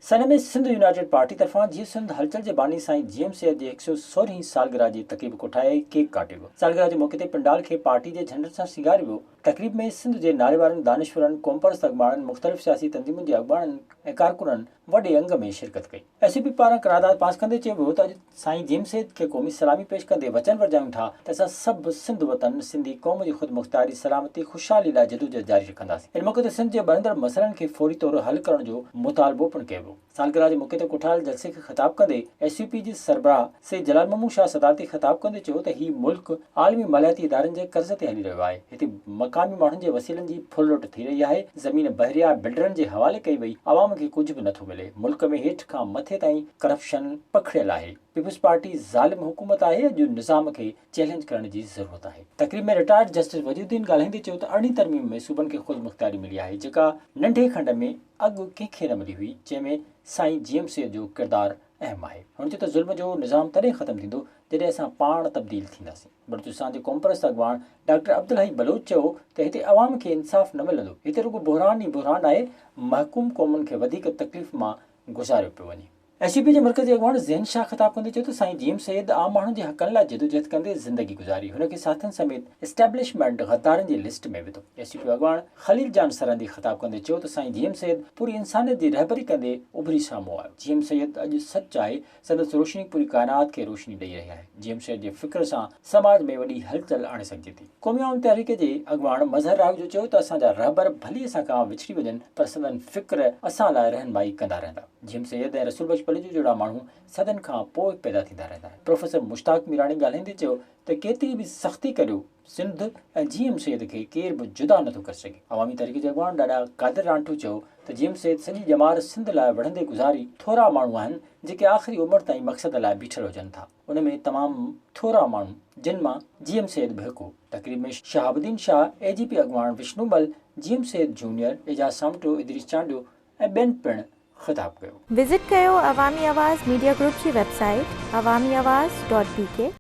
سن ۾ Sindh united party طرفان جيئي سنڌ هلچل جي باني سائين جي ايم سيد جي 116 هين سالگرهه جي تقريب ڪوٺائي ڪيڪ ڪاٽيو ويو. سالگرهه جي موقعي تي پنڊال کي پارٽي جي جهنڊن سان سينگاريو ويو. تقريب ۾ سنڌ جي ناليوارن دانشورن، قومپرست اڳواڻن، مختلف سياسي تنظيمن جي اڳواڻن ۽ ڪارڪنن وڏي انگ ۾ شرڪت ڪئي. ايس يو پي پاران قرارداد پاس ڪندي چيو ويو ته اڄ سائين جي ايم سيد کي قومي سلامي پيش ڪندي وچن ورجايون ٿا ته اسان سڀ سنڌ وطن، سنڌي قوم جي خودمختياري، سلامتي، خوشحالي لاء جدوجهد جاري رکنداسين. ان موقعي تي سنڌ جي ٻرندڙ مسئلن کي فوري طور حل ڪرڻ جو مطالبو پڻ ڪيو ويو. سالگرهه جي موقعي تي ڪوٺايل جلسي کي خطاب ڪندي ايس يو پي جي سربراهه سيد جلال محمود شاهه صدارتي خطاب ڪندي چيو ته هي ملڪ عالمي مالياتي ادارن جي قرض تي هلي رهيو آهي، هتي مقامي ماڻهن جي وسيلن جي ڦرلٽ ٿي رهي آهي، زمين بحريا بلڊرن جي حوالي ڪئي وئي، عوام کي ڪجهه به نٿو ملي، ملڪ ۾ هيٺ کان مٿي تائين ڪرپشن پکڙيل آهي، پيپلز پارٽي ظالم حڪومت آهي، اڄ نظام کي چئلينج ڪرڻ جي ضرورت آهي. تقريب ۾ رٽائرڊ جسٽس وجيه الدين ڳالهائيندي چيو ته ارڙهين ترميم ۾ صوبن کي خودمختياري ملي آهي، جيڪا ننڍي کنڊ ۾ اڳ ڪنهن کي نه ملي هئي، جنهن ۾ سائين جي ايم سيد جو ڪردار اهم آهي. هن چيو ته ظلم جو نظام تڏهن ختم ٿيندو جڏهن اسان پاڻ تبديل ٿينداسين. بلوچستان جي قومپرست اڳواڻ ڊاڪٽر عبدالحئي بلوچ چيو ته هتي عوام کي انصاف نه ملندو، هتي رڳو بحران ئي بحران آهي، محڪوم قومن کي وڌيڪ تڪليف مان گذاريو پيو وڃي. ايس يو پي جي مرڪزي اڳواڻ ذهن شاهه خطاب ڪندي چيو ته سائين جي ايم سيد عام ماڻهن جي حقن لاء جدوجهد ڪندي زندگي گذاري، هن کي ساٿين سميت اسٽيبلشمينٽ غدارن جي لسٽ ۾ وڌو. ايس يو پي اڳواڻ خليل جان سرهندي خطاب ڪندي چيو ته سائين جي ايم سيد پوري انسانيت جي رهبري ڪندي اڀري سامهون آيو، جي ايم سيد اڄ سچ آهي، سندس روشني پوري ڪائنات کي روشني ڏئي رهي آهي. جي ايم سيد جي فڪر سان سماج ۾ وڏي هلچل آڻي سگهجي ٿي. قومي عوام تحريڪ جي اڳواڻ مظهر راهوجو چيو ته اسان جا رهبر ڀلي اسان کان وڇڙي وڃن پر سندن فڪر اسان لاء رهنمائي ڪندا رهندا. جي ايم سيد ۽ رسول بخش پليجو جهڙا ماڻهو صدين کان پوء پيدا ٿيندا رهندا آهن. پروفيسر مشتاق ميراڻي ڳالهائيندي چيو ته ڪيتري به سختي ڪريو سنڌ ۽ جي ايم سيد کي ڪير به جدا نٿو ڪري سگهي. عوامي تحريڪ جي اڳواڻ ڏاڏا قادر رانٺو چيو ته جي ايم سيد سڄي ڄمار سنڌ لاء وڙهندي گذاري، ٿورا ماڻهو آهن جيڪي آخري عمر تائين مقصد لاء بيٺل هجن ٿا، ان ۾ تمام ٿورا ماڻهو جن مان جي ايم سيد به هڪ هو. تقريب ۾ شهاب الدين شاهه، اي جي پي اڳواڻ وشنو مل، جي ايم سيد جونيئر، اعجاز سامٽو، ادريس چانڊيو ۽ ٻين پڻ خطاب ڪيو. وزٽ ڪيو عوامي آواز ميڊيا گروپ جي website Awami Awaz dot B K.